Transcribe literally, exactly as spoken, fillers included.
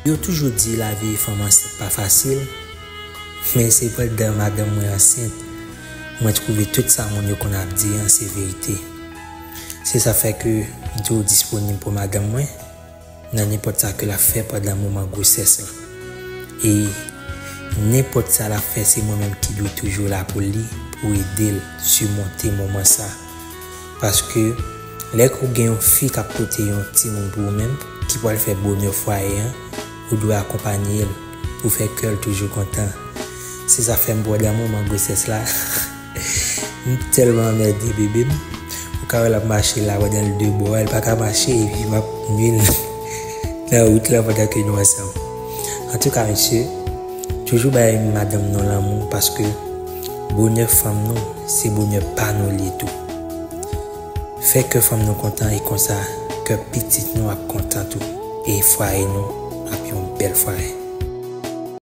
Yo toujou di lavi fanm ansent pa fasil, men se pandan madanm mwen ansent, mwen twouve tout sa moun yo konn ap di an se verite. Se sa fè ke m toujou disponib pou madanm mwen nan nenpòt sa ke l ap fè pandan moman gwosès lan. E nenpòt sa l ap fè, se mwen menm ki dwe toujou la pou li, pou ede l simonte moman sa. Paske lè ke w gen yon fi k ap pote yon timoun pou ou menm, ki pral fè bonè fwaye an, ou dwe akonpanye l pou fè kè l toujou kontan. Se sa fè m pandan moman gwosès la, m tèlman anmède bebe m. Ou ka wè l ap mache la pandan l de bò, l pa ka mache epi m ap nwi l nan wout la pandan ke nou ansanm. Antouka, mesye, toujou bay madanm nou lanmou paske bonè fanm nou, se bonè pa nou li ye tou. Fè kè fanm nou kontan e konsa, kè pitit nou ap kontan tou. E fwaye nou ap yon bèl fwaye.